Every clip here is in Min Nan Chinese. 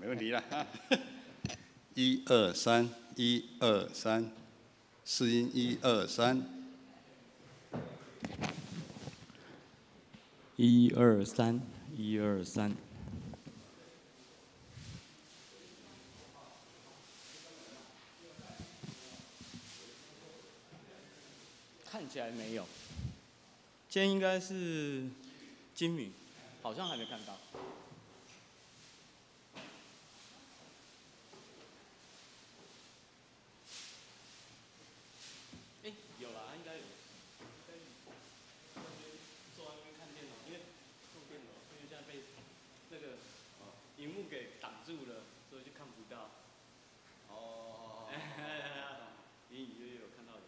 沒問題啦。一二三，一二三，試音一二三，一二三，一二三。看起來沒有，今天應該是金敏，好像還沒看到。欸，有啦，應該有。坐在那邊看電腦，因為用電腦，因為現在被那個螢幕給擋住了，所以就看不到。哦。隱隱約約有看到有人。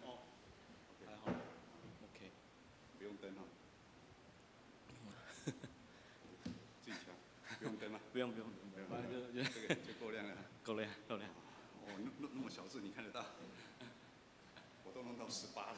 哦，還好，OK。不用燈哈。自己調，不用燈嗎？不用不用不用，反正就這個就夠亮了。夠亮夠亮。哦，那麼小字你看得到？我都弄到18了。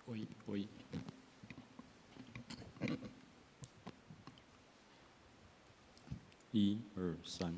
喂喂。一二三。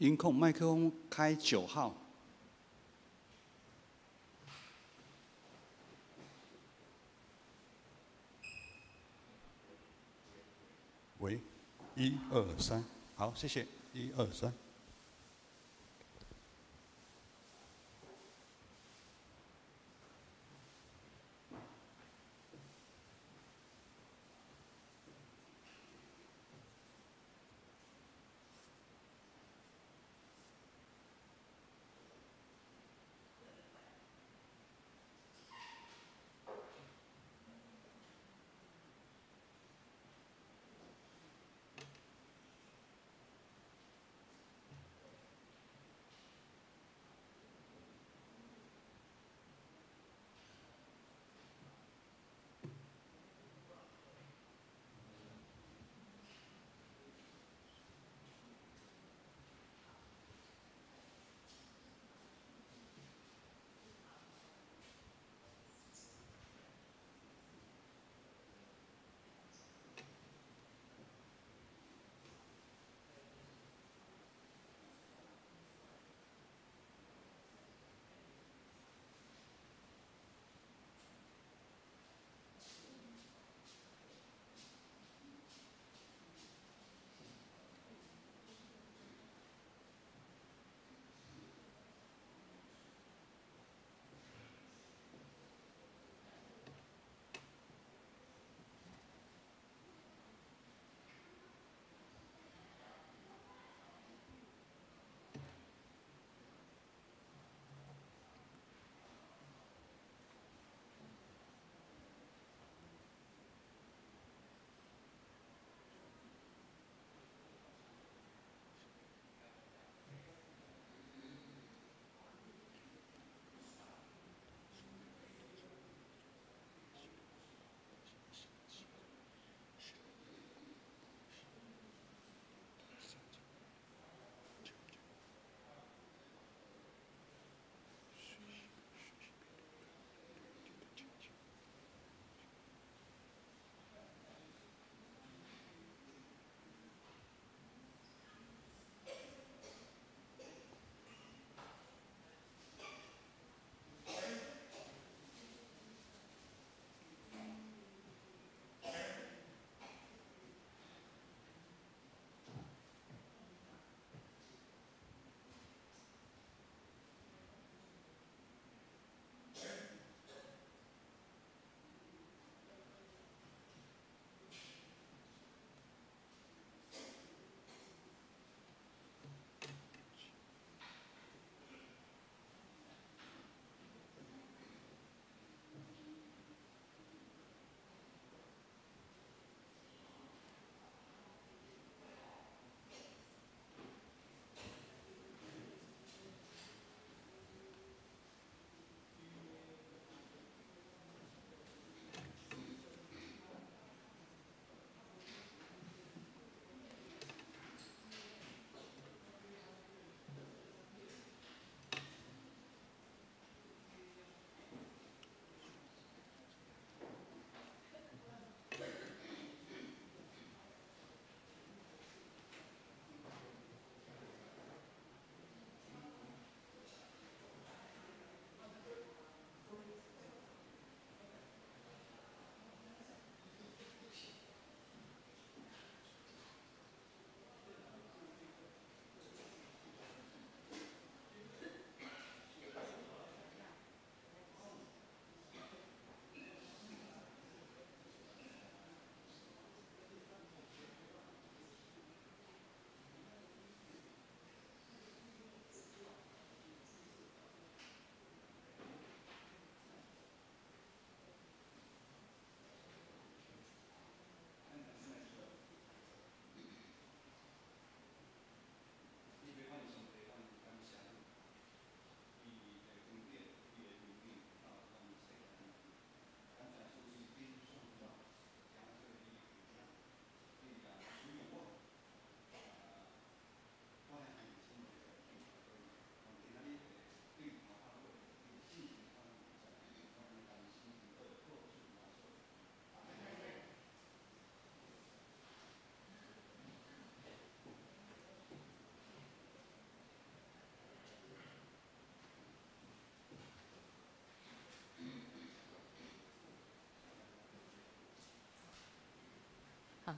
音控麥克風開9號。喂，一二三，好，謝謝，一二三。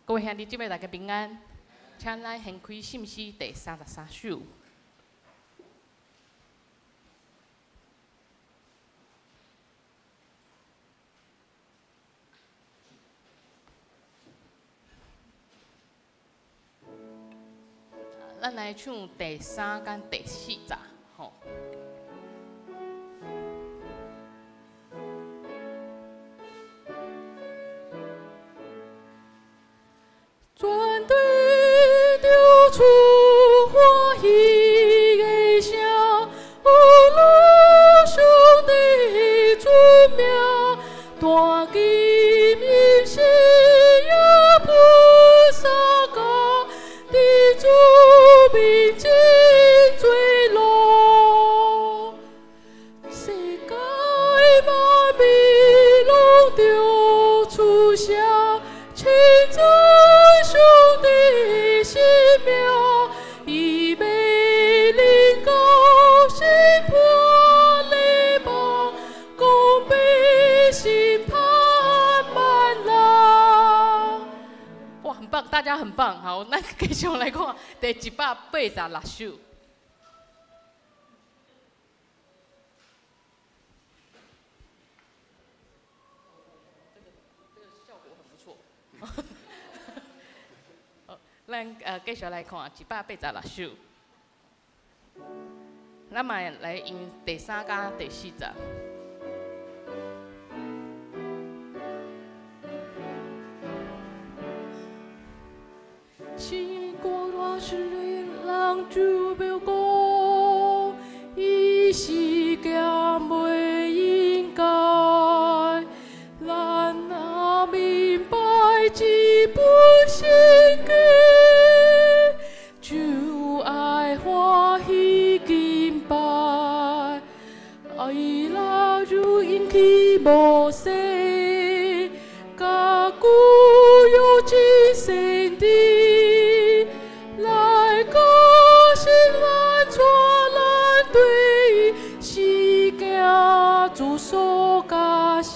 各位兄弟姊妹，大家平安，請咱掀開信詩第33首。咱來唱第三佮第四節，吼。全地著出歡喜的聲，有你上帝尊名，大金音是耶菩薩家，佇主面前墜落，世界萬物攏著出聲，稱讚上帝聖名，伊欲臨到審判的網，公義審判萬人。哇，很棒，大家很棒。好，咱繼續來看第186首。這個效果很不錯。好，咱繼續來看186首。咱嘛來用第三佮第四節。聖歌大師的人就欲講，伊是行袂應該，咱若明白這本聖經，就愛歡喜敬拜。愛若如引起摩西，佮舊約真聖地，來高興咱帶咱對是行主所教示，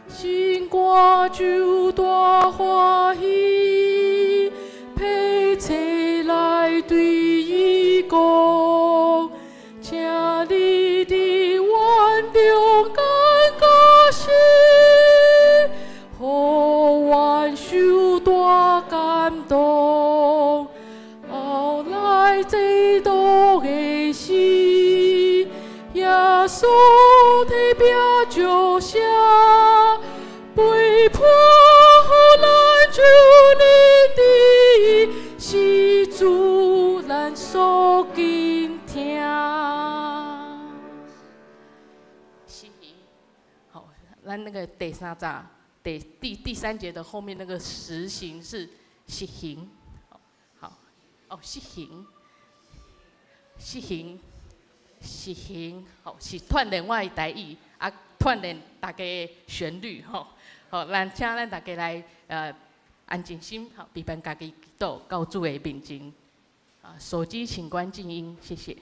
心肝就大歡喜，披冊來對伊講，請你佇阮中間教示，予阮受大感動。後來這道的事，耶穌提餅就寫，被迫予咱就認得，是主咱所敬聽。是，好，咱那個第三節，第三節的後面那個實行是實行，好，哦，實行，實行，實行，好，是鍛鍊我的台語，啊，鍛鍊大家的旋律，吼，好，咱請咱大家來安靜心，好，陪伴家己祈禱到主的面前。啊，手機請關靜音，謝謝。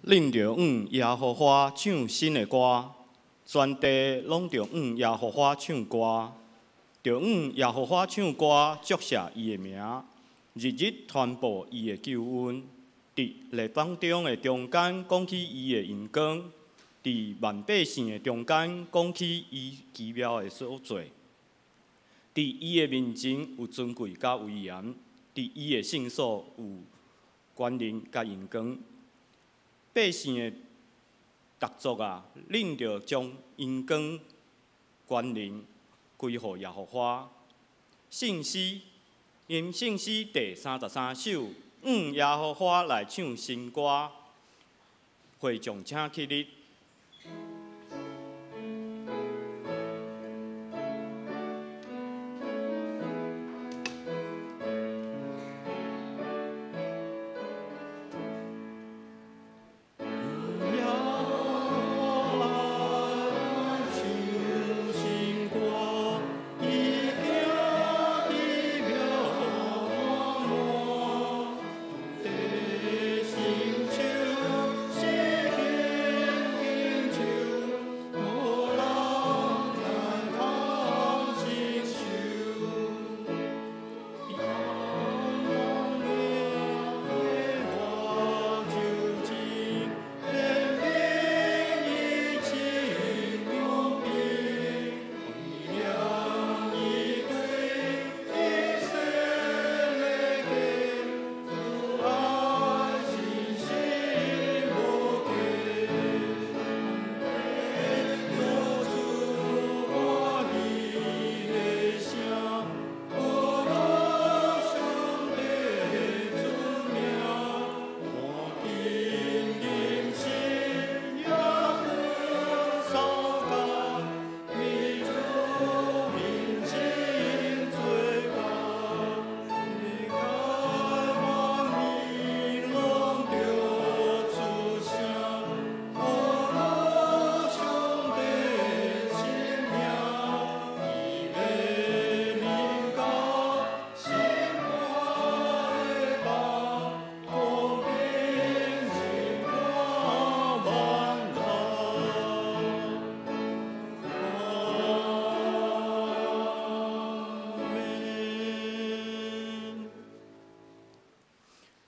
恁著向耶和华唱新的歌，全地攏著向耶和华唱歌，著向耶和华唱歌，祝谢伊的名，日日传布伊的救恩。伫列邦中的中间讲起伊的荣光，伫万百姓的中间讲起伊奇妙的所做。伫伊的面前有尊贵佮威严，伫伊的圣所有权能佮荣光。百姓的逐族啊，恁著将荣光、权能归予耶和华。圣诗，吟圣诗第33首，向耶和华来唱新歌，会众请起立。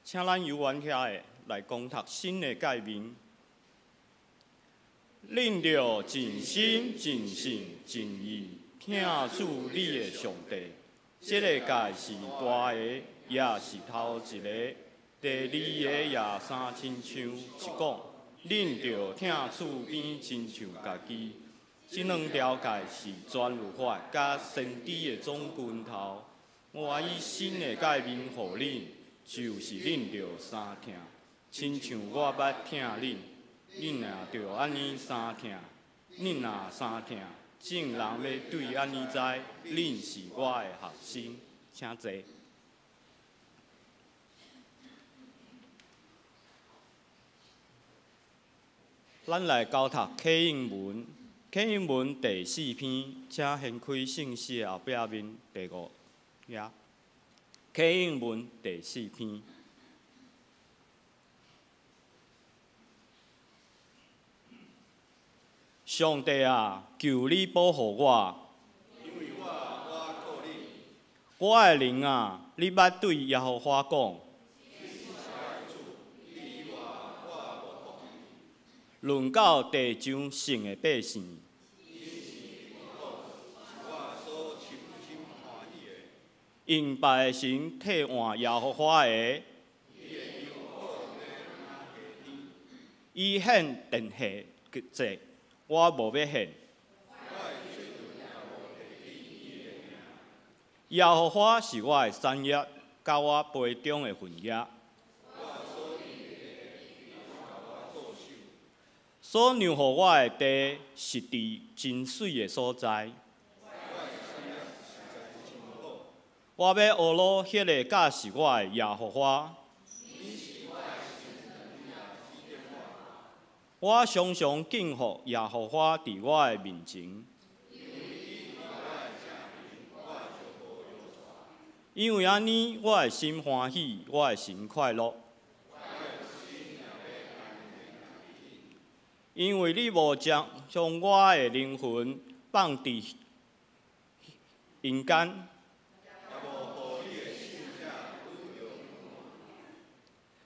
请咱游玩遐的来讲读新的诫命。恁著尽心、尽性、尽意疼主你的上帝。这个诫是大的，也是头一个。第二个也相亲像是讲，恁著疼厝边亲像家己。这两条诫是全律法佮先知的总根头。我以新的诫命予恁，就是恁著相疼，亲像我捌疼恁，恁也著按呢相疼。恁若相疼，众人欲对按呢知，恁是我的学生。请坐。咱来交读启应文，启应文第四篇，请掀开圣诗的后壁面第五页。启应文第四篇。上帝啊，求你保护我。因为我靠你。我的灵啊，你捌对耶和华讲。论到地上圣的百姓。用别的神替换耶和华的，伊献奠祭，我无欲献。耶和华是我的产业，佮我杯中的份额。所让予我的地是伫真水的所在。我欲呵咾彼个教示我的耶和华。我常常敬服耶和华伫我的面前。因为按呢，我的心欢喜，我的神快乐。因為你無將將我的靈魂放佇陰間，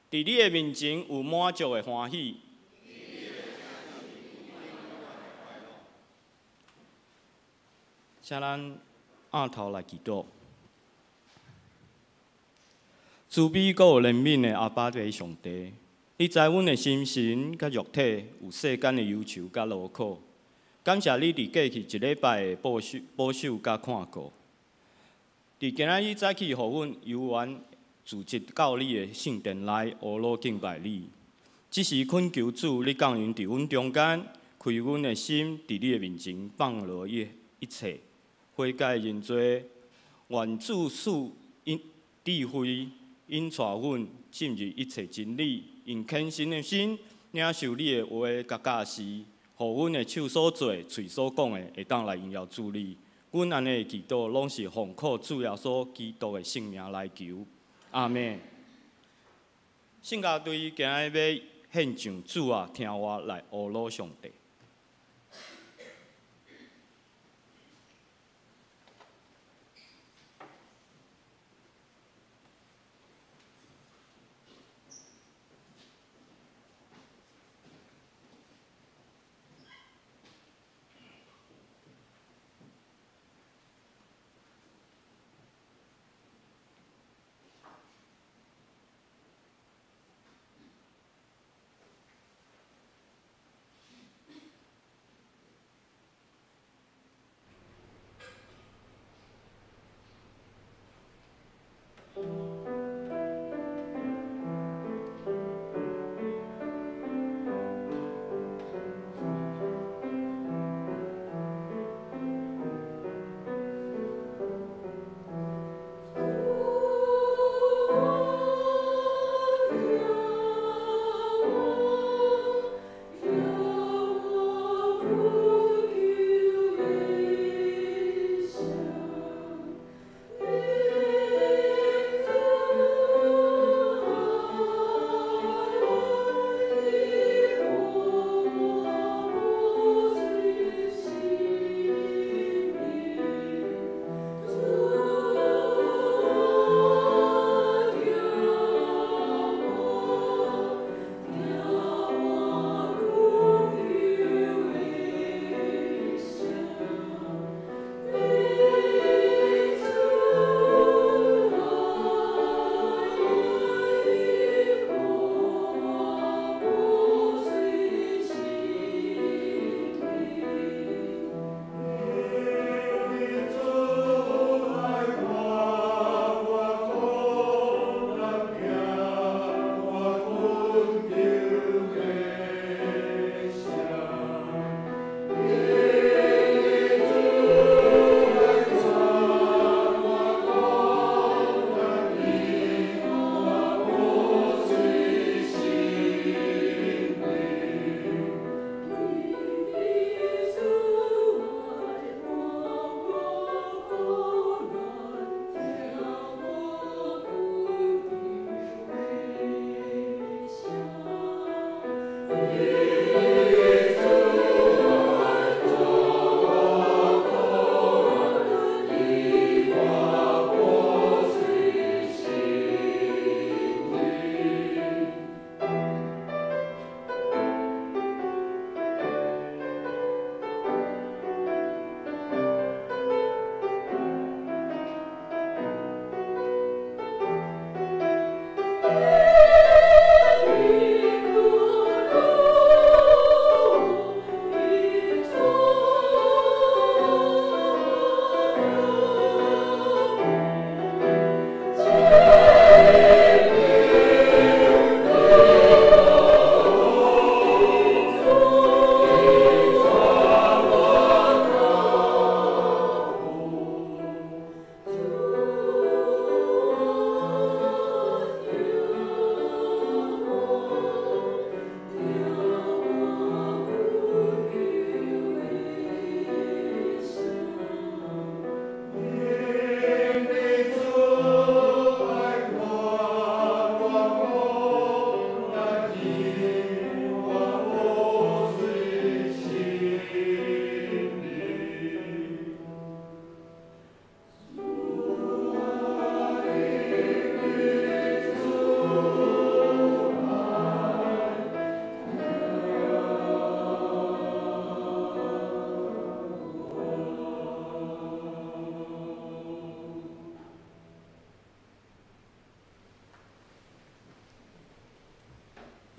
佇你的面前有滿足的歡喜。請咱仰頭來祈禱。慈悲閣有憐憫的阿爸父上帝，你知阮的心神佮肉體有世間的憂愁佮勞苦。感謝你佇過去一禮拜的保守、保守佮看顧。佇今仔日早起，予阮有緣聚集到你的聖殿內，呵咾敬拜你。這時懇求主，你降臨佇阮中間，開阮的心，佇你的面前放落一一切悔改認罪。願主賜恩智慧，引帶阮進入一切真理，用謙遜的心領受你的話佮教示，予阮的手所做、喙所講的，會當來榮耀主你。阮按呢祈禱，攏是奉靠主耶穌基督的聖名來求。阿們。聖樂隊今日欲獻上主啊，聽我來呵咾上帝。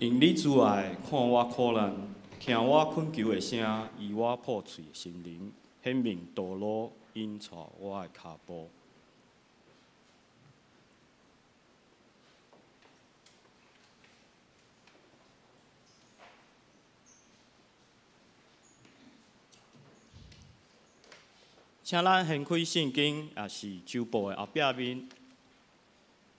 因你慈爱看我苦难，听我恳求的声，医我破碎的心灵，显明道路，引带我的跤步。请咱掀开圣经，也是周报的后壁面。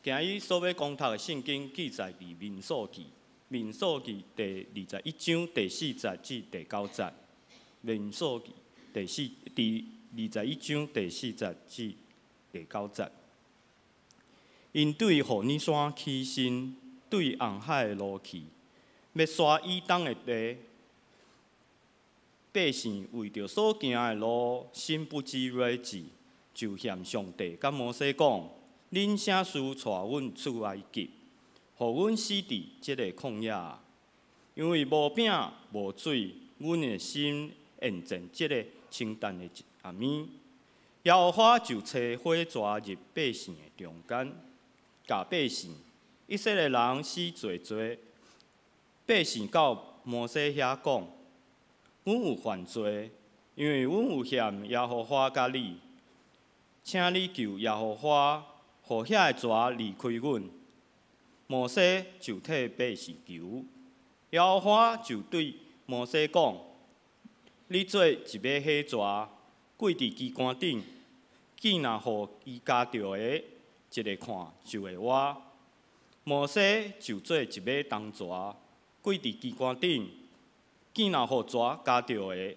今日所欲讲读的圣经记载伫民数记，民数记第21章第4节至第9节。民数记第21章第4节至第9节。𪜶对何烈山起身，对红海的路去，欲徙以东的地。百姓为著所行的路，心不知睿智，就嫌上帝佮摩西讲：恁啥事带阮出埃及，予阮死伫这个旷野？因为无饼无水，阮的心厌憎这个清淡的暗暝。耶和华就差火蛇入百姓的中间，共百姓以色列人死济济。百姓到摩西遐讲：阮有犯罪，因为阮有嫌耶和华佮你，请你求耶和华，予遐个蛇离开阮。摩西就替百姓求，耶和华就对摩西讲：你做一尾火蛇，挂伫旗杆顶，见若予伊咬著的，一个看就会活。摩西就做一尾铜蛇，挂伫旗杆顶。见若予蛇咬著的，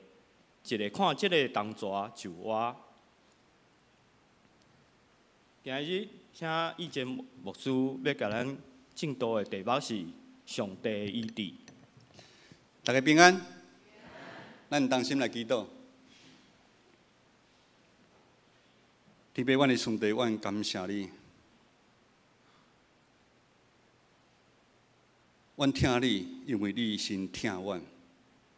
一个看这个铜蛇就活。今日请以前牧师欲共咱证道的题目是上帝的医治。大家平安，咱同心来祈祷。天父，阮的上帝，阮感谢你，阮疼你，因为你先疼阮。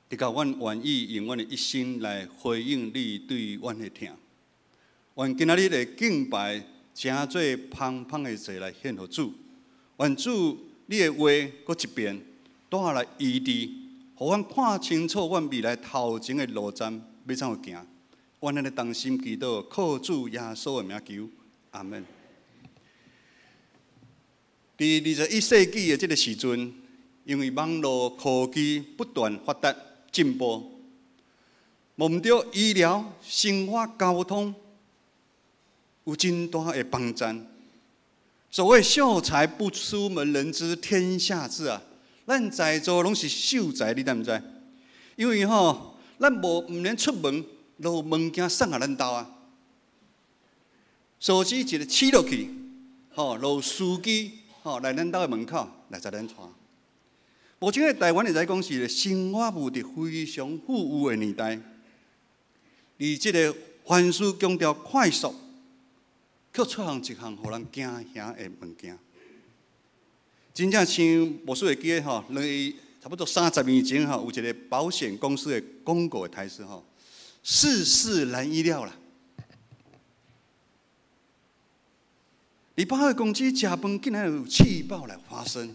直到阮愿意用阮的一生来回应你对阮的疼。愿今仔日的敬拜，成做芳芳的祭来献予主。愿主你的话阁一遍，带来医治，予阮看清楚阮未来头前的路站欲怎样行。愿咱的同心祈祷，靠主耶稣的名求，阿们。伫21世纪的这个时阵，因为网路科技不断发达进步，无毋对医疗、生活、交通有真大的帮助。所谓秀才不出门，人知天下事啊！咱在座拢是秀才，你知毋知？因为吼，咱无毋免出门，都有物件送予咱兜啊。手机一个试落去，吼，就有司机吼来咱兜的门口来载咱带。目前的台湾会使讲是生活物质非常富裕的年代，而这个凡事强调快速，却出现一项予人惊吓的物件。真正像牧师会记得吼，差不多30年前吼，有一个保险公司的广告的台词吼，世事难预料啦。伫百货公司食饭，竟然有气爆来发生。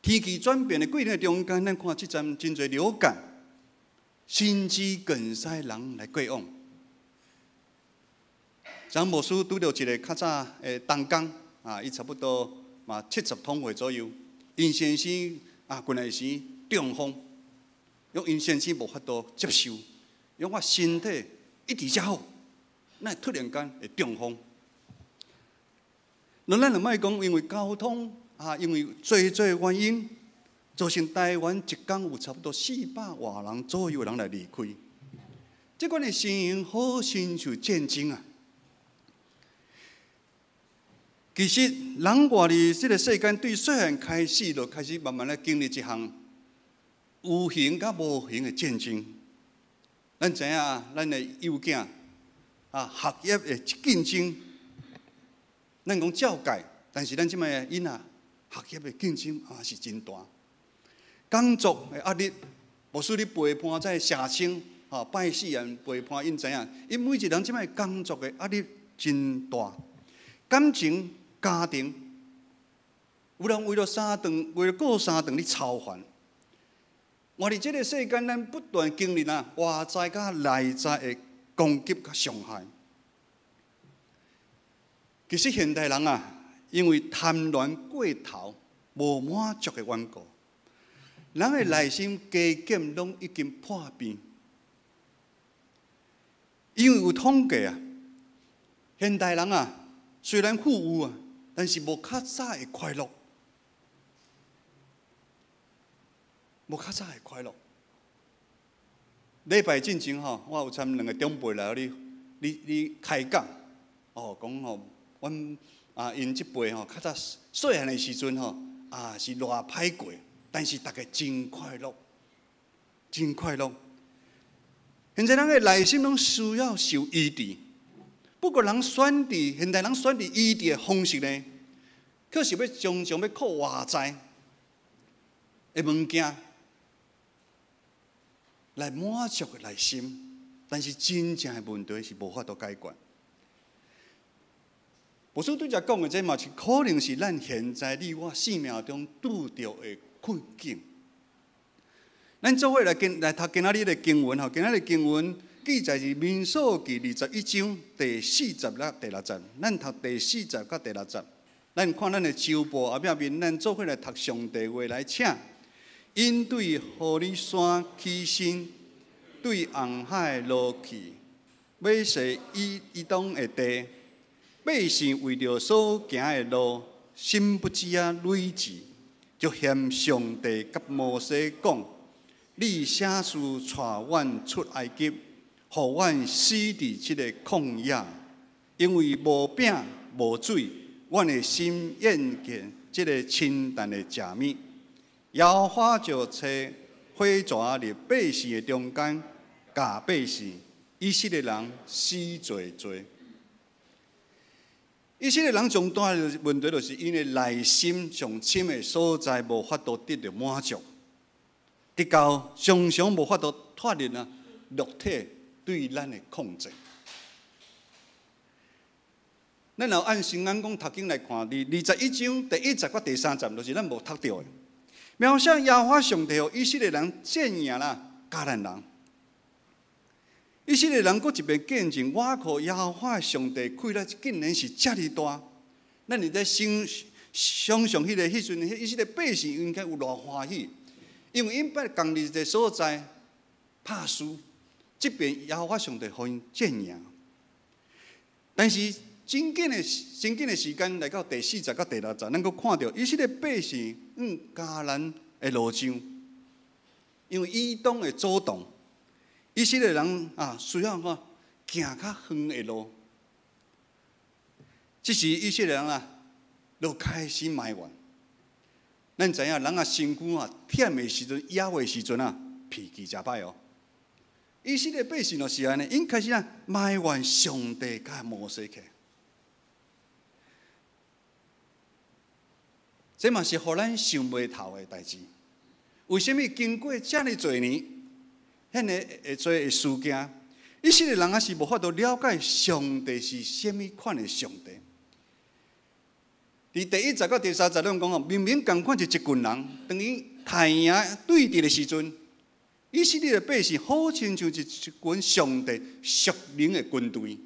天气转变的过程中间，咱看这阵真济流感、心肌梗塞人来过往。张牧师拄著一个较早的同工啊，伊差不多嘛70通岁左右，𪜶先生啊，近来时中风，因𪜶先生无法度接受，因我身体一直遮好，哪会突然间会中风？那咱就莫讲，因为交通啊，因为济济原因，造成台湾一工有差不多400外人左右人来离开。这款的情形好亲像战争啊！其实，人活伫这个世间，对细汉开始就开始慢慢来经历一项有形佮无形的战争。咱知影，咱的幼囝啊，学业的竞争，咱讲照计，但是咱这摆的囡仔学业的竞争也是真大。工作的压力，无输你陪伴在社青，吼拜四人陪伴，𪜶知影，𪜶每一个人这摆工作的压力真大。感情、家庭，有人為著三頓，為著顧三頓咧操煩。活佇這个世間，咱不斷經歷啊外在佮內在的攻擊佮傷害。其實現代人啊，因為貪戀過頭，無滿足的緣故，人的內心加減攏已經破病。因為有統計啊，現代人啊，雖然富有啊，但是無較早的快樂。無較早的快樂。禮拜進前吼，我有參兩个長輩來你你你開講，哦，講吼，阮啊𪜶這輩吼，較早細漢的時陣吼，啊是偌歹過，但是逐家真快樂，真快樂。現在人的內心攏需要受醫治，不過人選擇現代人選擇醫治的方式呢，卻是欲常常欲靠外在的物件來滿足內心，但是真正的問題是無法度解決。牧師拄才講的這嘛是可能是咱現在你我生命中拄著的困境。咱做伙來經來讀今仔日的經文吼，今仔日經文記載是民數記21章第四節到第六節。咱讀第四節佮第六節。咱看咱的周報後壁面，咱做伙來讀上帝話來，請。𪜶對何烈山起身，對紅海落去，欲踅以東的地，百姓為著所行的路，心不止仔累滯，就嫌上帝佮摩西講：你啥事帶阮出埃及，予阮死佇這个曠野？因為無餅無水，阮的心厭倦這个清淡的食物。耶和華就差火蛇佇百姓的中間，咬百姓，以色列人死濟濟。以色列人上大的問題就是𪜶的內心上深的所在無法度得著滿足，直到常常無法度脫離啊肉體對咱的控制。咱若按聖經講讀經來看，佇21章第一節佮第三節，就是咱無讀著的。描寫耶和華上帝予以色列人戰贏啦迦南人。以色列人閣一遍見證，倚靠耶和華上帝氣力竟然是遮爾大。咱會使想想像彼个彼陣，以色列百姓應該有偌歡喜，因為𪜶捌仝佇一个所在拍輸，這邊耶和華上帝予𪜶戰贏。但是真緊的真緊的時間來到第四節佮第六節，咱閣看著以色列百姓向迦南的路上，因為以東的阻擋，以色列人啊需要看行較遠的路。這時以色列人啊，就開始埋怨。咱知影人啊身軀啊忝的時陣、枵的時陣啊，脾氣誠歹哦。以色列百姓就是按呢，𪜶開始啊埋怨上帝佮摩西去。這嘛是予咱想袂透的代誌。為啥物經過遮爾濟年，遐爾會濟的事件，以色列人猶是無法度了解上帝是啥物款的上帝？佇第一節到第三節攏講吼，明明仝款是一群人，當𪜶太陽對佇的時陣，以色列的百姓好親像一群上帝屬靈的軍隊。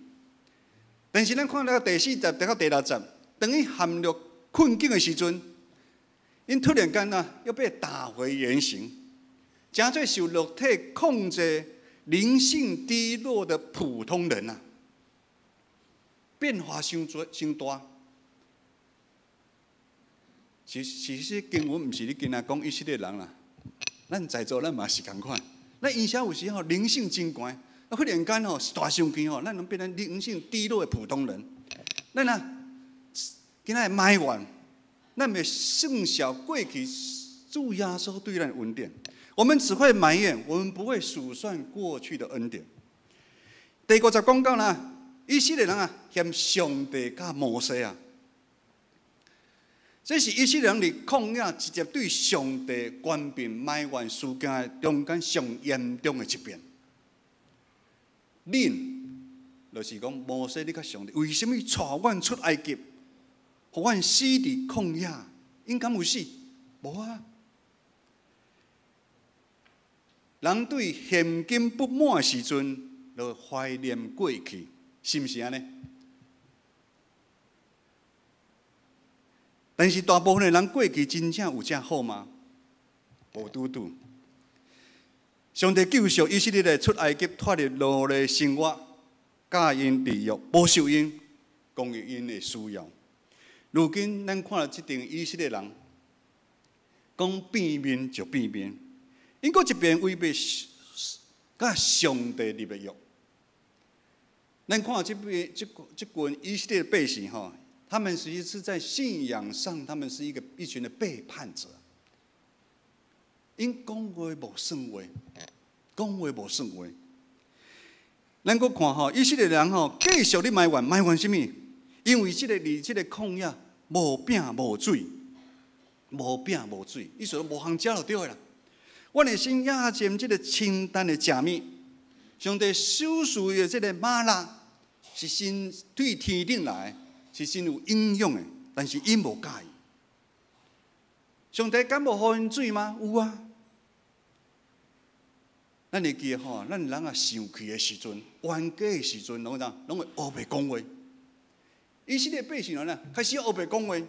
但是咱看到第四節到第六節，當𪜶陷入困境的時陣，𪜶突然間啊，又被打回原形，成做受肉體控制、靈性低落的普通人啊，變化傷濟傷大。其其實經文毋是咧干焦講以色列人啦，咱在座咱嘛是仝款。咱有時有時吼靈性真懸，啊忽然間吼大傷氣吼，咱攏變成靈性低落的普通人。咱啊，今仔日埋怨，咱袂算數過去主耶穌對咱的恩典。我們只會埋怨，我們不會數算過去的恩典。第五節講到啦，以色列人啊，嫌上帝佮摩西啊。這是以色列人佇曠野直接對上帝權柄埋怨事件的中間上嚴重的一遍。恁就是講摩西，你佮上帝為啥物帶阮出埃及，予阮死佇曠野？ 𪜶敢有死？無啊。人對現金不滿的時陣，就懷念過去，是毋是按呢？但是大部分的人過去真正有遮好嗎？無拄拄。上帝救贖以色列人出埃及，脫離奴隸生活，教𪜶立約，保守𪜶，供應𪜶的需要。如今咱看著這陣以色列人，講變面就變面，𪜶閣一遍違背佮上帝立的約。咱看這邊這這群以色列百姓吼，他們實際是在信仰上，他們是一群的背叛者。𪜶講話無算話，講話無算話。咱閣看吼，以色列人吼繼續咧埋怨，埋怨啥物？因為這個佇這個曠野無餅無水，無餅無水，意思無通食就對啦。阮會先厭厭這個清淡的食物，上帝賞賜的這個嗎哪是真對天頂來，是真有營養的，但是𪜶無佮意。上帝敢無予𪜶水嗎？有啊。咱會記得吼，咱人啊生氣的時陣、冤家的時陣，攏怎？攏會烏白講話。以色列百姓按怎？開始烏白講話。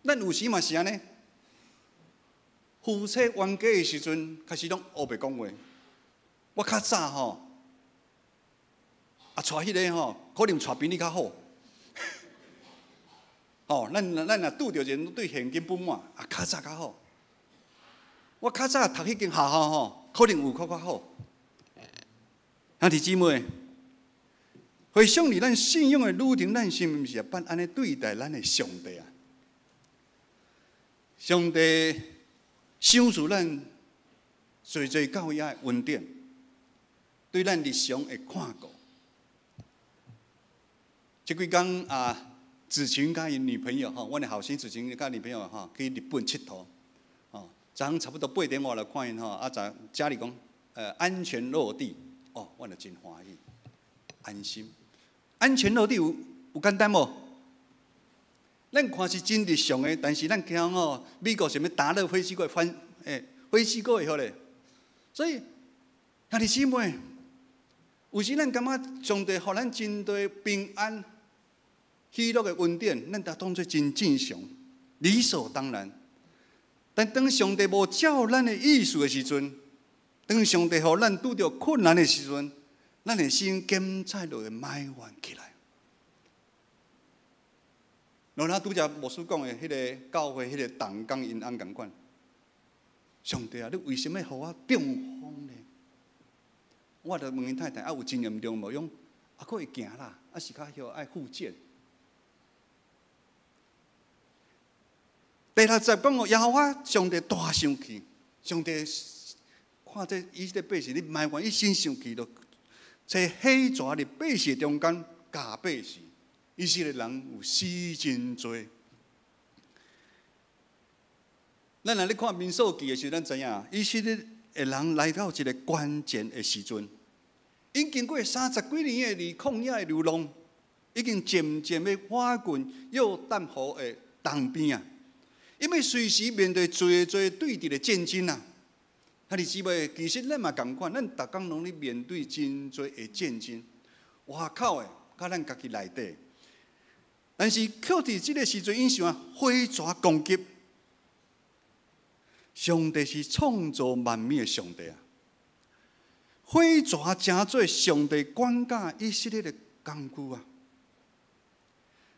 咱有時嘛是按呢。夫妻冤家的時陣，開始攏烏白講話。我較早吼，啊，娶彼个吼，可能娶比你較好。吼，咱若拄著一个對現金不滿，啊，較早較好。我較早讀彼間學校吼，可能有較較好。兄弟姊妹，回想佇咱信仰的旅程，咱是毋是也捌按呢對待咱的上帝啊？上帝賞賜咱濟濟到遐的恩典，對咱日常的看顧。這幾工啊，子晴佮𪜶女朋友吼，阮的後生子晴佮女朋友吼去日本𨑨迌，吼，昨昏差不多八點外就看𪜶吼，啊，在家裡講，安全落地，哦，阮就真歡喜，安心。安全落地有簡單無？咱看是真日常的，但是咱聽吼，美國啥物打落飛機過翻，飛機過會好咧。所以，兄弟姊妹，有時咱感覺上帝予咱真濟平安、喜樂的恩典，咱都當作真正常、理所當然。但當上帝無照咱的意思的時陣，當上帝予咱拄著困難的時陣，咱的心檢查就會埋怨起來。落那拄才牧師講的彼个教會彼个同工𪜶翁仝款，上帝啊，你為啥物予我中風呢？我就問𪜶太太啊，有真嚴重無？伊講啊，閣會行啦，啊是較曉愛復健。第六節講哦，耶和華上帝大生氣，上帝看這以色列百姓咧埋怨，伊真生氣，就揣火蛇佇百姓中間咬百姓，以色列人有死真濟。咱若咧看民數記的時陣，咱知影以色列的人來到一個關鍵的時陣，𪜶經過三十幾年的佇曠野的流浪，已經漸漸欲跨近約旦河的東邊啊。因為隨時面對濟濟對敵的戰爭啊，兄弟姊妹，其實咱嘛仝款，咱逐工攏咧面對真濟的戰爭，外口的，佮咱家己內底。但是，卻佇這个時陣，𪜶想啊，火蛇攻擊。上帝是創造萬物的上帝啊！火蛇成做上帝管教以色列的工具啊！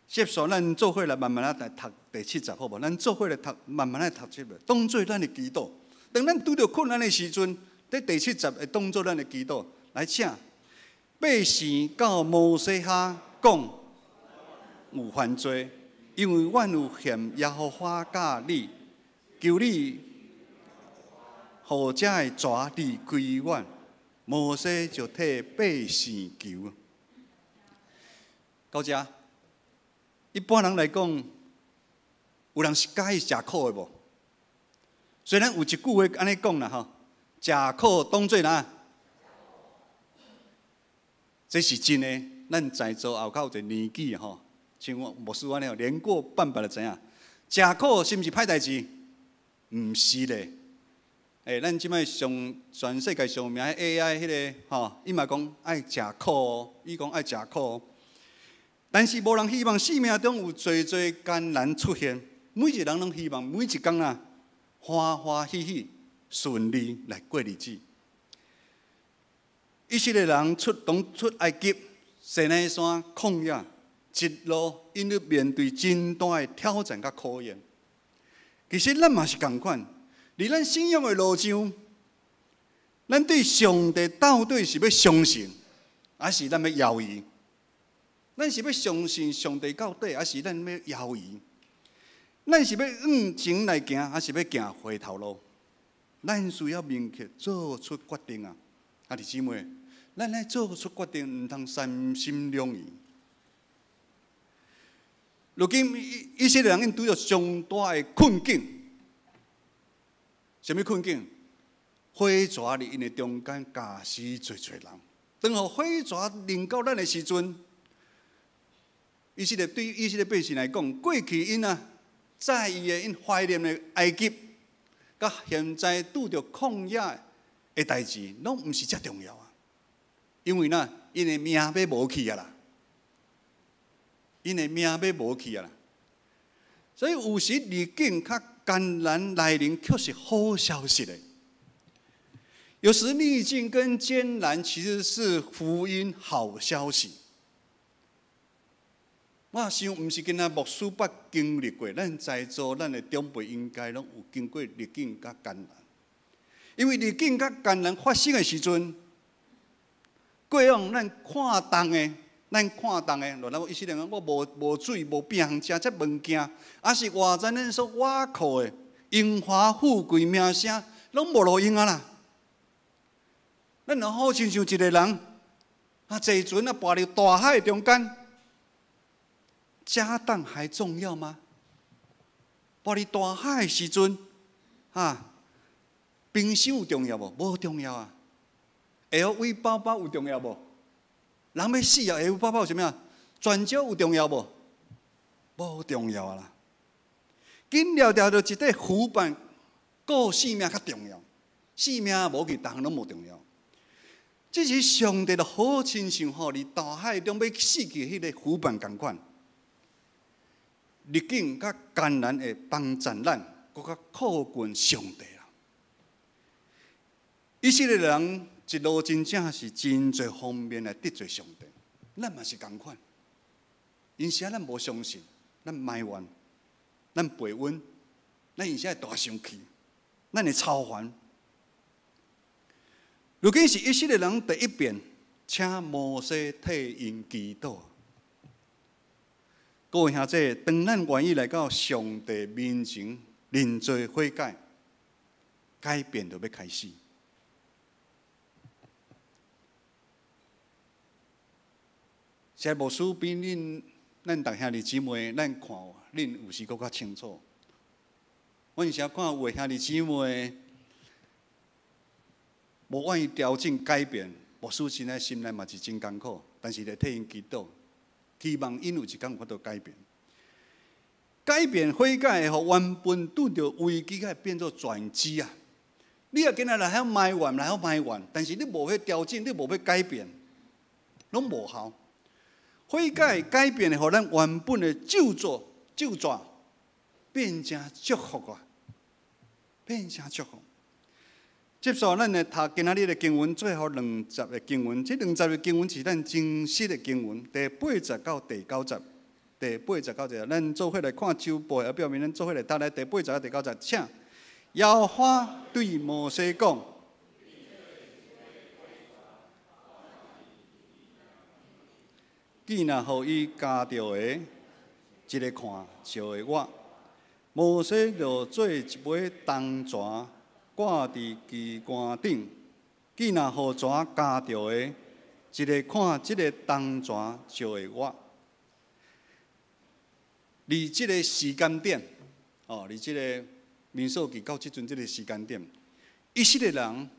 接續咱做伙來慢慢仔來讀第七節，好無？咱做伙來讀，慢慢來讀這個，當做咱的祈禱。當咱拄著困難的時陣，佇第七節會當做咱的祈禱。來，請百姓到摩西遐講有犯罪，因為阮有欠耶和華佮你，求你予這个蛇離開阮。摩西就替百姓求。到這。一般人來講，有人是佮意食苦的無？雖然有一句話按呢講啦吼，食苦當做哪？這是真的。咱在座後較有一個年紀吼，像我牧師按呢，年過半百就知影，食苦是毋是歹代志？毋是咧。欸，咱這擺上全世界上有名的 AI 彼个吼，伊嘛講愛食苦哦，伊講愛食苦哦。但是無人希望生命中有濟濟艱難出現，每一個人攏希望每一工啊歡歡喜喜順利來過日子。以色列人出當出埃及、西奈山曠野，一路𪜶咧面對真大的挑戰佮考驗。其實咱嘛是仝款。佇咱信仰的路上，咱對上帝到底是欲相信，抑是咱欲猶豫？咱是欲相信上帝到底，抑是咱欲猶豫？咱是欲向前來行，抑是欲行回頭路？咱需要明確做出決定啊！兄弟姊妹，咱愛做出決定，毋通三心兩意。如今以色列人𪜶拄著上大的困境。啥物困境？火蛇佇𪜶的中間咬死濟濟人。當予火蛇臨到咱的時陣，以色列對以色列百姓來講，過去𪜶啊在意的、𪜶懷念的埃及，佮現在拄著曠野的代誌，攏毋是遮重要啊。因為呢，𪜶的命欲無去啊啦，𪜶的命欲無去啊啦。所以有時逆境較艱難來臨，卻是好消息的。有時逆境跟艱難其實是福音好消息。我想毋是干焦牧師捌經歷過，咱在座咱的長輩應該攏有經過逆境佮艱難。因為逆境佮艱難發生的時陣，過往咱看重的。咱看重的，就咱以色列人，我無無水無餅通食這物件，抑是活在咱所倚靠的榮華富貴名聲，攏無路用啊啦！咱若好親像一個人，啊，坐船啊，跋入大海中間，家當還重要嗎？跋入大海的時陣，啊，冰箱有重要無？無重要啊。LV 包包有重要無？人欲死啊！LV 包包有啥物啊？鑽石有重要無？無重要啊啦！緊牢牢著一塊浮板，顧性命較重要。性命無去，逐項攏無重要。這是上帝就好親像吼，佇大海中欲死去彼个浮板仝款，逆境佮艱難會幫助咱，閣較靠近上帝啦。以色列人一路真正是真濟方面來得罪上帝，咱嘛是仝款。有時咱無相信，咱埋怨，咱背怨，咱有時會大生氣，咱會操煩。如今是以色列人第一遍請摩西替𪜶祈禱。各位兄弟，當咱願意來到上帝面前認罪悔改，改變就欲開始。這牧師比恁咱逐兄弟姊妹，咱看恁有時閣較清楚。我有時看有的兄弟姊妹無願意調整改變，牧師真的心內嘛是真艱苦，但是會替𪜶祈禱，希望𪜶有一工有法度改變。改變悔改會予原本拄著危機，會變做轉機啊！你若今仔來曉埋怨，來曉埋怨，但是你無欲調整，你無欲改變，攏無效。悔改改變會予咱原本的咒詛咒詛變成祝福啊！變成祝福。接續咱來讀今仔日的經文，最後兩節的經文。這兩節的經文是咱真實的經文，第八節到第九節。第八節到第九節，咱做伙來看周報的表面，咱做伙來讀來第八節到第九節，請耶和華對摩西講。見若予伊咬著的，一个看就會活。摩西就做一尾銅蛇，掛佇旗桿頂。見若予蛇咬著的，一个看這个銅蛇就會活。佇這个時間點，哦，佇這个民數記到這陣這个時間點，以色列人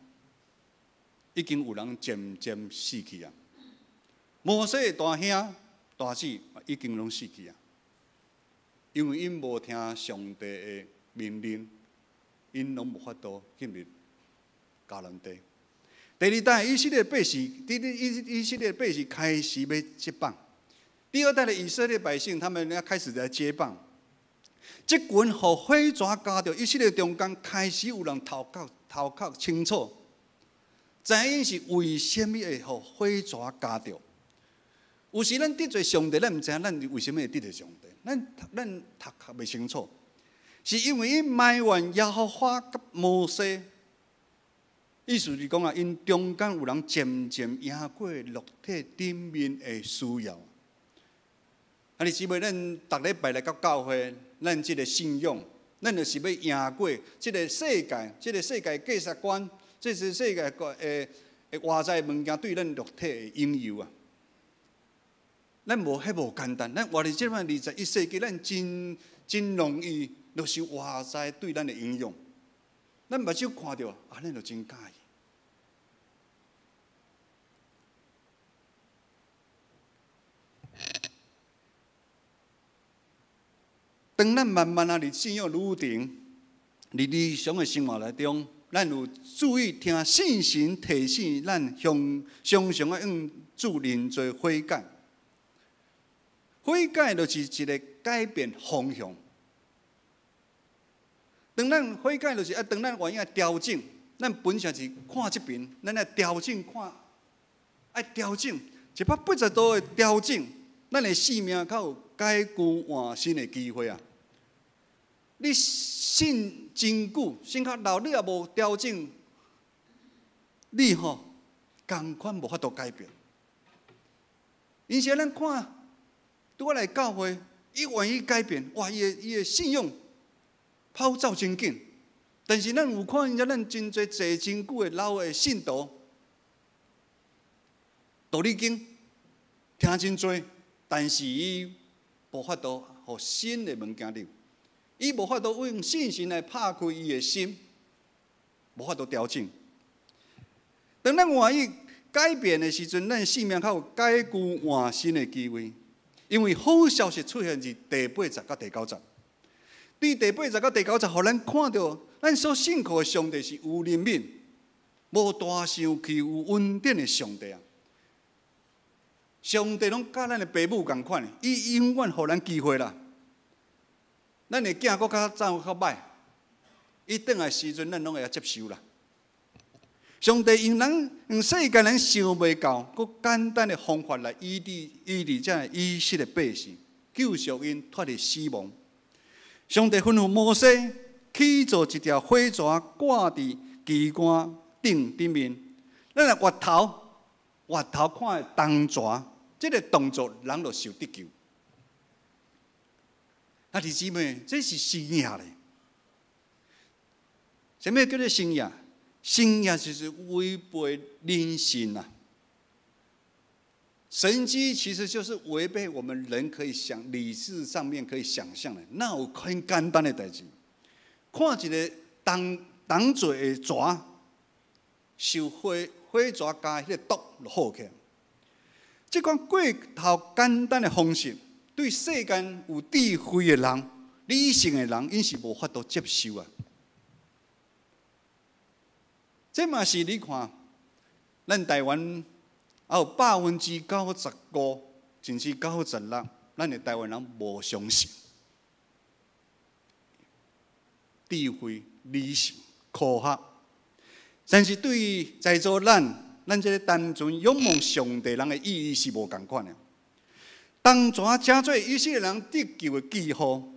已經有人漸漸死去啊。摩西的大兄、大姊已經攏死去啊。因為𪜶無聽上帝的命令，𪜶攏無法度進入迦南地。第二代以色列百姓，以色列百姓開始欲接棒。第二代的以色列百姓，他們要開始來接棒。這群予火蛇咬著以色列中間開始有人頭殼清楚，知影𪜶是為啥物會予火蛇咬著。有時咱得罪上帝，咱毋知影咱為啥物會得罪上帝，咱頭殼袂清楚，是因為𪜶埋怨耶和華佮摩西，意思是講啊，𪜶中間有人漸漸贏過肉體頂面的需要。啊，兄弟姊妹，咱逐禮拜來到教會，咱這个信仰，咱就是欲贏過這个世界，這个世界價值觀，這是世界的外在物件對咱肉體的引誘啊。咱無彼無簡單，咱活佇這擺21世紀，咱真容易就是外在對咱的影響。咱目睭看著，啊，咱就真佮意。當咱慢慢啊，佇信仰旅程，佇日常的生活內中，咱有注意聽聖神提醒咱，向常常愛向主認罪悔改。悔改就是一个改變方向。當咱悔改，就是啊，當咱願意調整，咱本性是看這邊，咱愛調整看，愛調整180度的調整，咱的生命較有改舊換新的機會啊！你信真久，信較老，你也無調整，你吼仝款無法度改變。因此咱看，拄仔來教會，伊願意改變，哇！伊的信仰跑走真緊。但是咱有看見咱真濟坐真久的老的信徒，道理經聽真濟，但是伊無法度予新的物件入。伊無法度用信心來拍開伊的心，無法度調整。當咱願意改變的時陣，咱生命較有改舊換新的機會。因為好消息出現佇第八節佮第九節，對第八節佮第九節，予咱看著咱所信靠的上帝是有憐憫、無大生氣、有恩典的上帝啊！上帝攏佮咱的爸母仝款，伊永遠予咱機會啦。咱的囝閣較走較歹，伊轉來時陣，咱攏會接受啦。上帝用人用世間人想袂到，閣簡單的方法來醫治醫治這以色列百姓，救贖𪜶脫離死亡。上帝吩咐摩西去做一條火蛇掛佇旗桿頂頂面，咱若越頭看銅蛇，這个動作人就受得救。啊，弟姊妹，這是神蹟咧。啥物叫做神蹟？神蹟就是違背人性啊。神蹟其實就是違背我們人可以想理智上面可以想象的，哪有很簡單的代誌？看一个銅做的蛇，受火蛇咬彼个毒就好起來。這款過頭簡單的方式，對世間有智慧的人、理性的人，𪜶是無法度接受啊。這嘛是你看，咱台灣還有95%甚至96，咱的台灣人無相信智慧、理性、科學，但是對於在座咱這个單純仰望上帝人的意義是無仝款的。銅蛇成做以色列人得救的記號。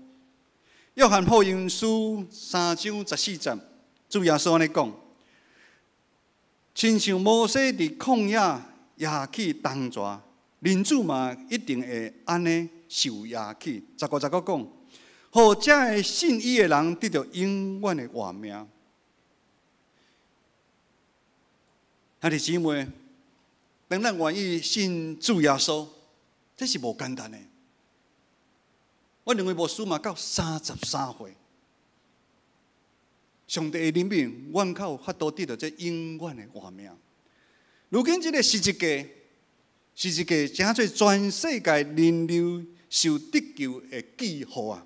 約翰福音書3章14節，主耶穌按呢講：親像摩西佇曠野掖起銅蛇，人子嘛一定會按呢受掖起。15節閣講，予這个信伊的人得著永遠的活命。兄弟姊妹，當咱願意信主耶穌，這是無簡單的。我認為牧師嘛到33歲，上帝的憐憫，阮較有法度得著這永遠的活命。如今這个十字架，十字架成做全世界人類受得救的記號啊！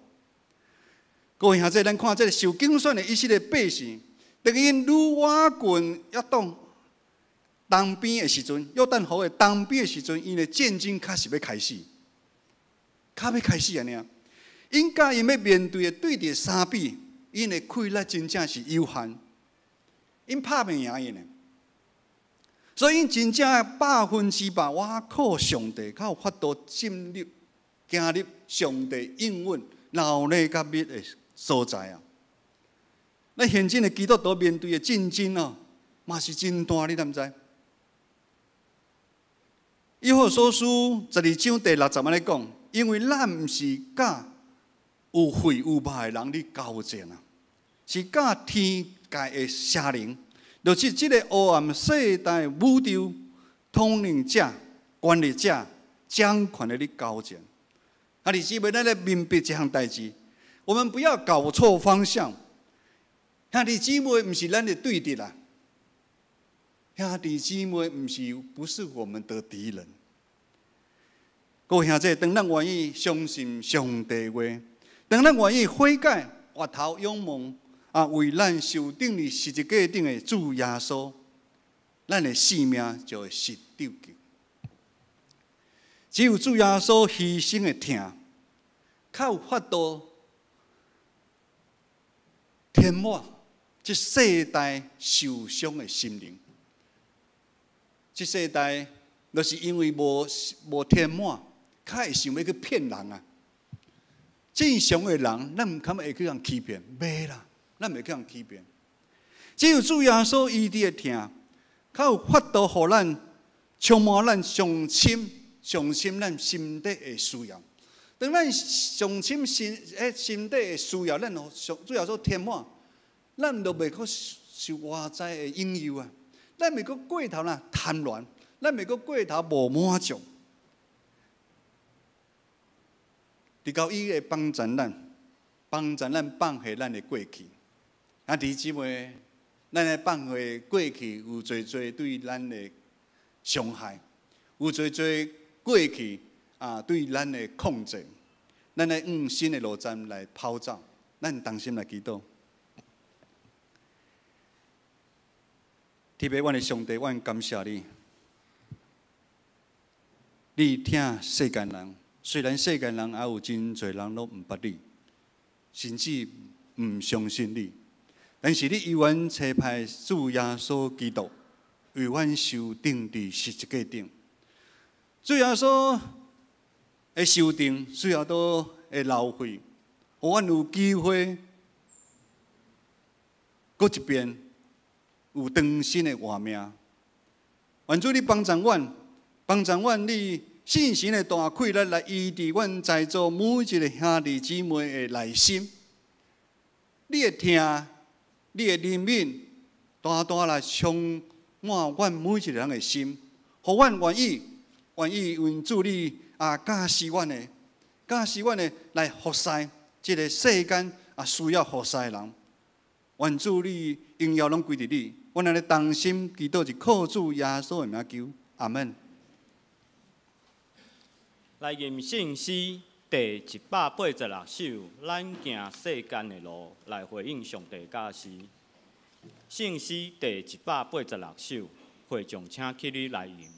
各位兄弟，咱看這个受揀選的以色列百姓，當𪜶愈倚近約旦東邊的時陣，約旦河的東邊的時陣，𪜶的戰爭較是欲開始，較欲開始按呢。𪜶佮𪜶欲面對的對敵相比，𪜶的氣力真正是有限，𪜶拍袂贏𪜶的。所以𪜶真正100%倚靠上帝，較有法度進入、行入上帝應允鬧熱佮蜜的所在啊！咱現今的基督徒面對的戰爭哦，嘛是真大，你敢知？以弗所書12章第6節按呢講，因為咱毋是佮有血有肉的人咧交戰啊，是佮天界的邪靈，就是這个黑暗世代宇宙統領者、權力者、掌權的咧交戰。啊，弟姊妹，咱來明白這項代誌，我們不要搞錯方向。兄弟姊妹毋是咱的對敵啦，兄弟姊妹毋是不是我們的敵人。各位兄弟，當咱願意相信上帝話，當咱願意悔改、回頭仰望啊，為咱受釘佇十字架頂的主耶穌，咱的性命就會得救。只有主耶穌犧牲的疼，較有法度填滿這世代受傷的心靈。這世代就是因為無填滿，較會想欲去騙人啊。正常的人，咱毋堪會去予人欺騙，袂啦，咱袂去予人欺騙。只有主耶穌醫治的疼，較有法度予咱充滿咱上深、上深咱心底的需要。當咱上深心底的需要，咱予主耶穌填滿，咱就袂閣受外在的引誘啊！咱袂閣過頭啦貪戀，咱袂閣過頭無滿足。直到伊會幫助咱，幫助咱放下咱的過去。啊，弟姊妹，咱的放下過去有濟濟對咱的傷害，有濟濟過去啊對咱的控制。咱愛往新的路站來跑走，咱同心來祈禱。特別，阮的上帝，阮感謝你，你疼世間人，雖然世間人也有真濟人攏毋捌你，甚至毋相信你，但是你猶原差派主耶穌基督為阮受釘佇十字架頂。主耶穌的受釘，主耶穌的流血，予阮有機會閣一遍有重新的活命。願主你幫助阮，幫助阮你信心的大氣力來醫治阮在座每一个兄弟姊妹的內心。你的疼，你的憐憫，大大來充滿阮每一个人的心，予阮願意因主你啊教示阮的，教示阮的來服侍這个世間啊需要服侍的人。願主你榮耀攏歸佇你，阮按呢同心祈禱是靠主耶穌的名求，阿門。來吟聖詩第186首，咱行世間的路，來回應上帝教示。聖詩第186首，會眾請起立來吟。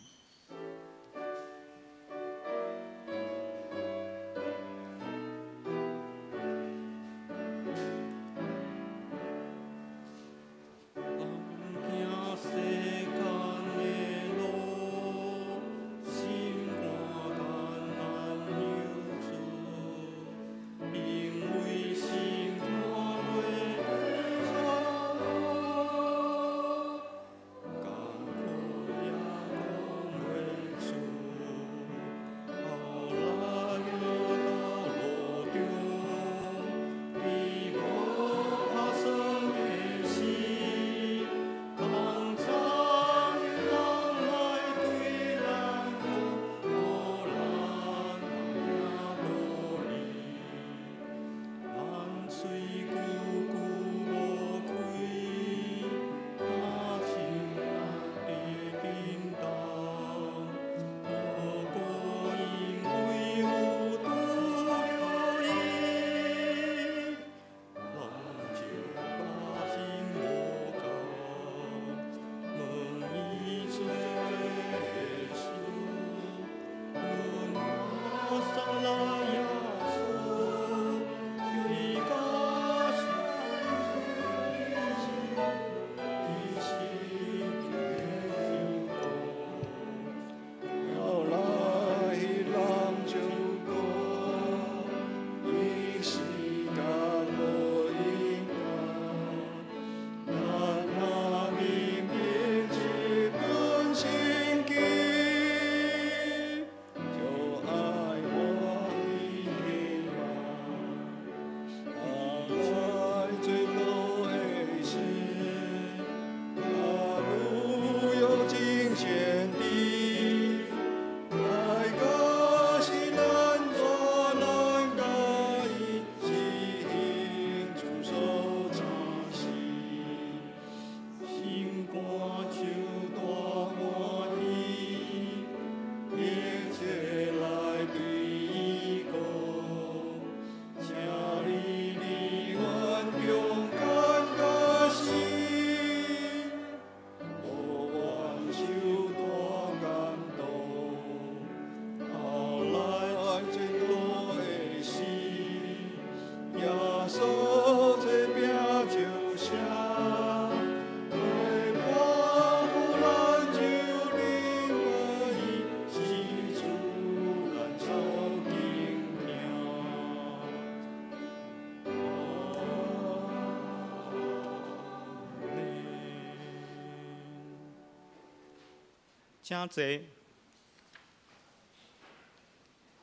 請坐。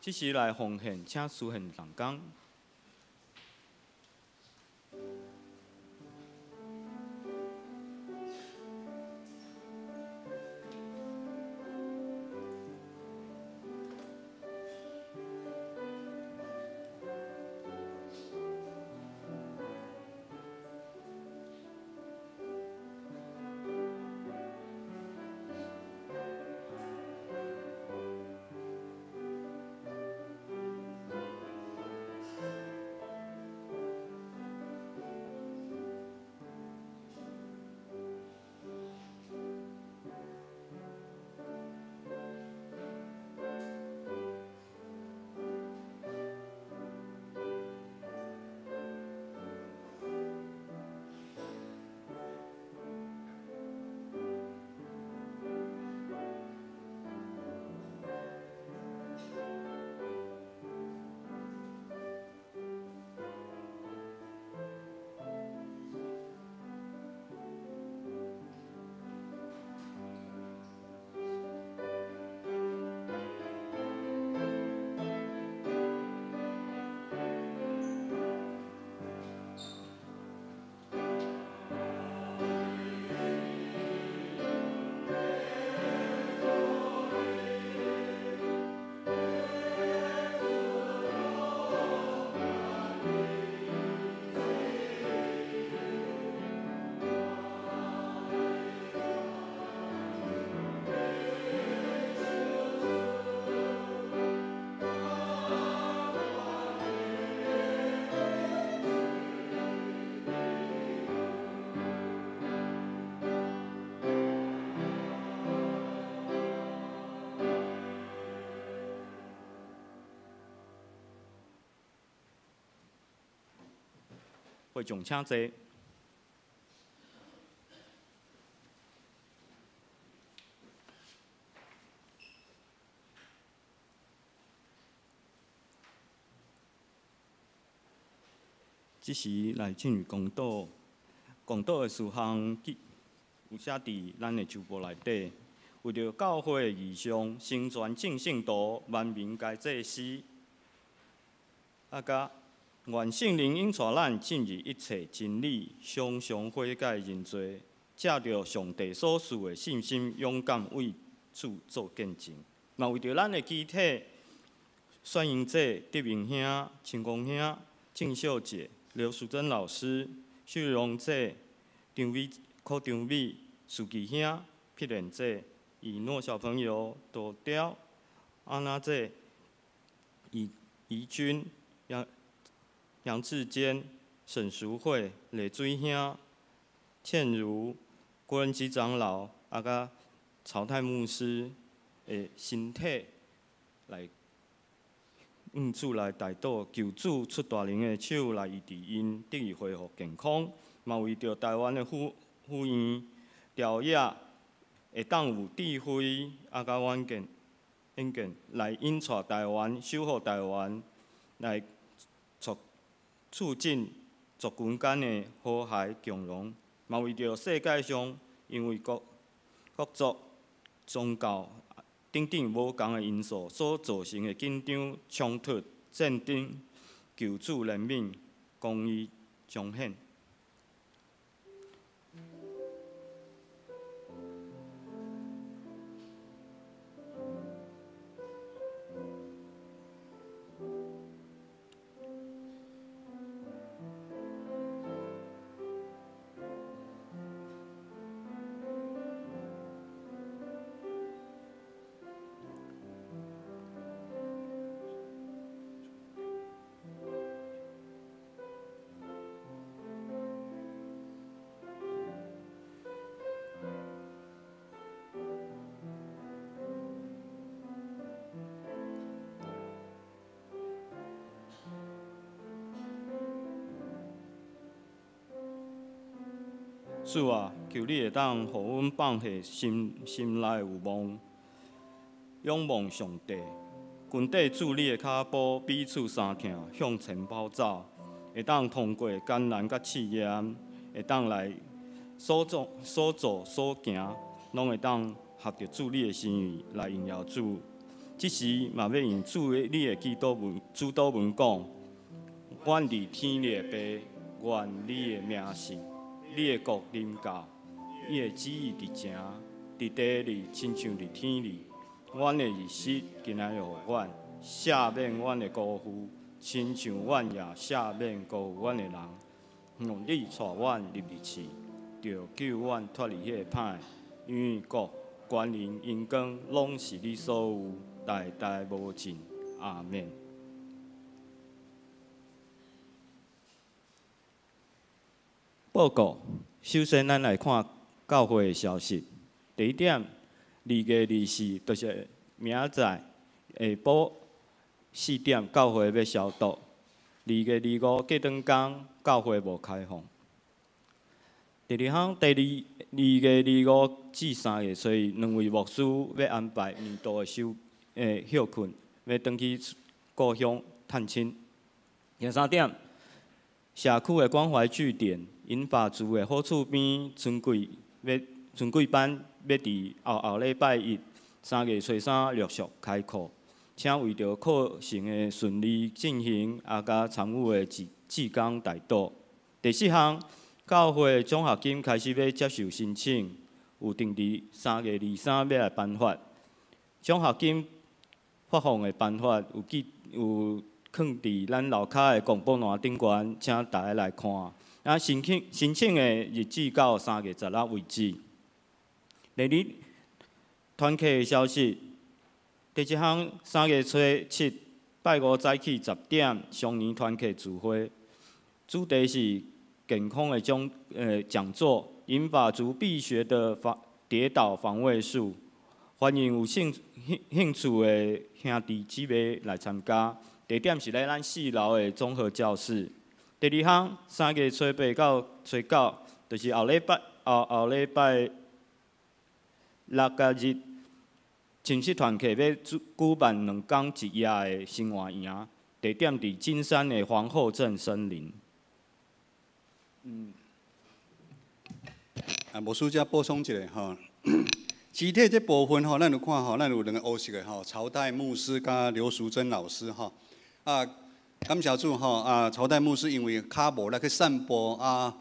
這時來奉獻，請司獻同工。會眾請坐。這時來進入公禱，公禱的事項有寫佇咱的周報內底。為著教會的異象，成全眾聖徒，萬民皆祭司，佮願聖靈引帶咱進入一切真理，常常悔改認罪，藉著上帝所賜的信心，勇敢為主做見證。嘛為著咱的肢體，選英姐、德明兄、清光兄、鄭秀姐、劉淑珍老師、秀榮姐、張美、柯張美、蘇基兄、碧蓮姐、以諾小朋友、朵雕、阿娜姐、怡怡君、楊志堅、沈淑慧、李水兄、倩如、郭仁基長老、佮曹泰牧師的身體來向主來代禱，求主出大能的手來醫治𪜶，得以恢復健康。嘛為著台灣的府院朝野會當有智慧，佮遠見、遠見來引帶台灣、守護台灣，來促進族群間的和諧共榮。嘛為著世界上因為各族、宗教等等無仝的因素所造成的緊張、衝突、戰爭，求主憐憫，公義彰顯。主啊，求你會當予阮放下心內的有望，仰望上帝，跟綴主你的跤步，彼此相疼，向前跑走，會當通過艱難佮試驗，會當來所做所行，攏會當合著主你的心意來榮耀主。這時嘛欲用主的你的祈禱文、主禱文講：阮佇天裡的父，願你的名聖，你的國臨到，你的旨意佇前，佇地裡親像佇天裡。阮的日食今仔日予阮，赦免阮的辜負，親像阮也赦免辜負阮的人。毋你帶阮入去試，著救阮脫離彼個歹，因為國、權能、榮光，攏是你所有，代代無盡。阿們。報告，首先咱來看教會的消息。第一點，2月24，就是明仔載下晡4點，教會欲消毒。2月25隔轉工，教會無開放。第二項，第二2月25至3月初一，兩位牧師欲安排年度的休歇睏，欲轉去故鄉探親。第三點，社區的關懷據點，銀髮族的好厝邊春季欲春季班欲佇後後禮拜一3月初三陸續開課，請為著課程的順利進行，也佮參與的志志工代禱。第四項，教會獎學金開始欲接受申請，有定佇3月23欲來頒發。獎學金發放的辦法有記有囥佇咱樓跤的廣播欄頂懸，請大家來看。啊，申請申請的日子到3月16為止。第二，團契的消息，第一項3月初七拜五早起10點，雙年團契聚會，主題是健康的講座，銀髮族必學的防跌倒防衛術，歡迎有興興趣的兄弟姊妹來參加。地點是咧咱四樓的綜合教室。第二項，3月初八到初九，就是後禮拜後後禮拜六佮日，寝室團契欲舉辦兩工一夜的生活營，地點佇金山的皇后鎮森林。啊，牧師遮補充一下吼，肢體這部分吼，咱有看吼，咱有兩個烏色的吼，曹代牧師佮劉淑珍老師吼。啊，感謝主吼，啊，曹代牧師因為跤無力去散步啊，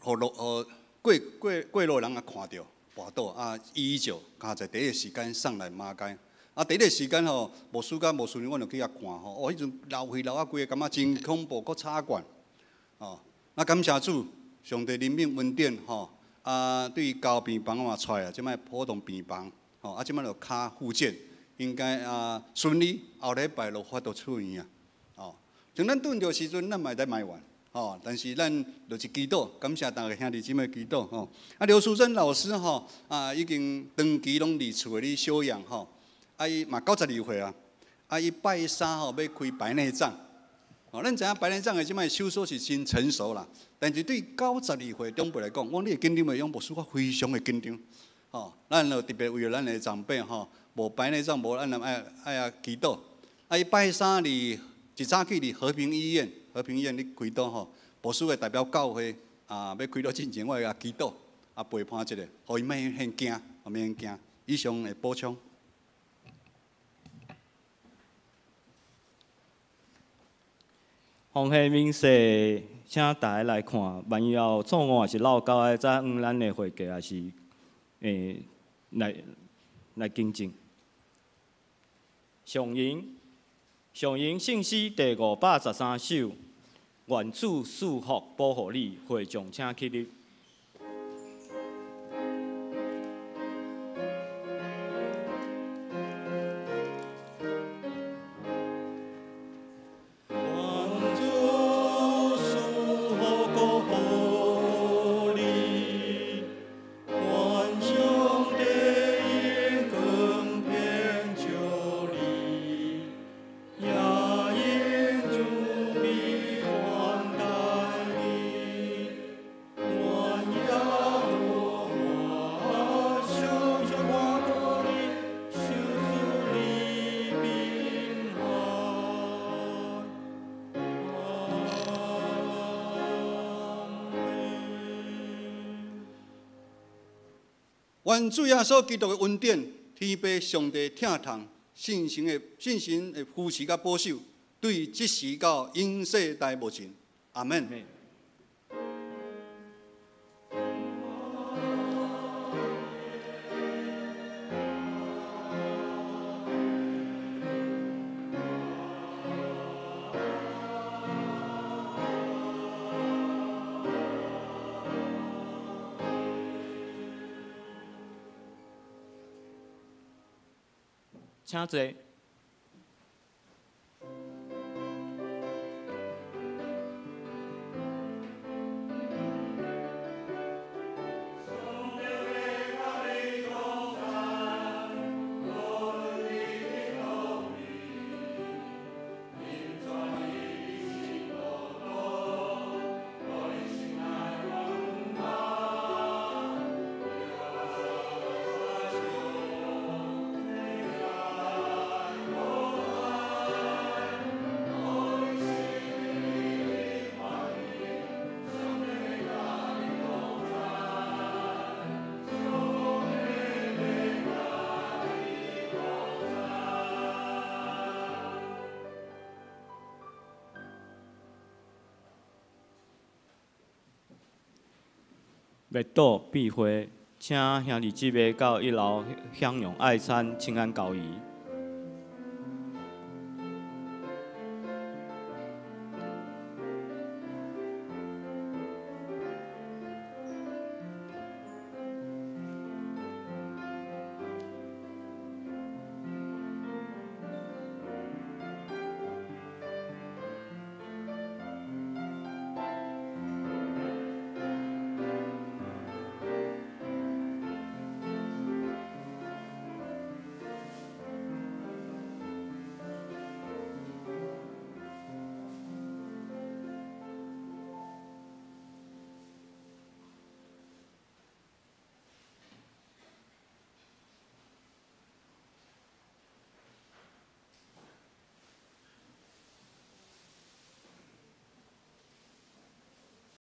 予路予過過過路人也看著跋倒啊，醫就加在第一個時間送來馬偕。啊，第一個時間吼，牧師佮牧師娘，阮就去遐看吼，哦，彼陣流血流啊，規個感覺真恐怖，閣插管，哦，啊，感謝主，上帝憐憫恩典吼，啊，對交病房嘛出來啊，這擺普通病房，吼，啊，這擺就跤復健，應該啊順利，後禮拜就發到出院啊，哦，像咱拄著時陣，咱嘛會使埋怨，吼，但是咱就是祈禱，感謝逐个兄弟姊妹祈禱吼。啊，劉淑珍老師吼，啊，已經長期攏佇厝裡休養吼，啊，伊嘛92歲啊，啊，伊拜三吼欲開白內障。哦，咱知影白內障的這擺手術是真成熟啦，但是對92歲長輩來講，我你會緊張袂？楊牧師，我非常的緊張。吼，咱就特別為著咱的長輩吼，無白內障無，咱愛愛啊祈禱。啊，伊拜三佇一早起佇和平醫院，和平醫院咧開刀吼，牧師會代表教會啊，欲開刀進前，我會共祈禱，啊陪伴一下，予伊免遐驚，免驚。以上的補充。風險明細，請大家來看。萬一有錯誤，抑是漏交的，再向咱的會計，抑是來來更正。上引上引聖詩第513首，願主賜福保護你，會眾請起立。願愿主耶稣基督的恩典、天父上帝疼痛、圣神的扶持佮保守，对这时到永世代无尽。阿门。请坐。默祷闭会，请兄弟姊妹到一楼享用爱餐，请安交谊。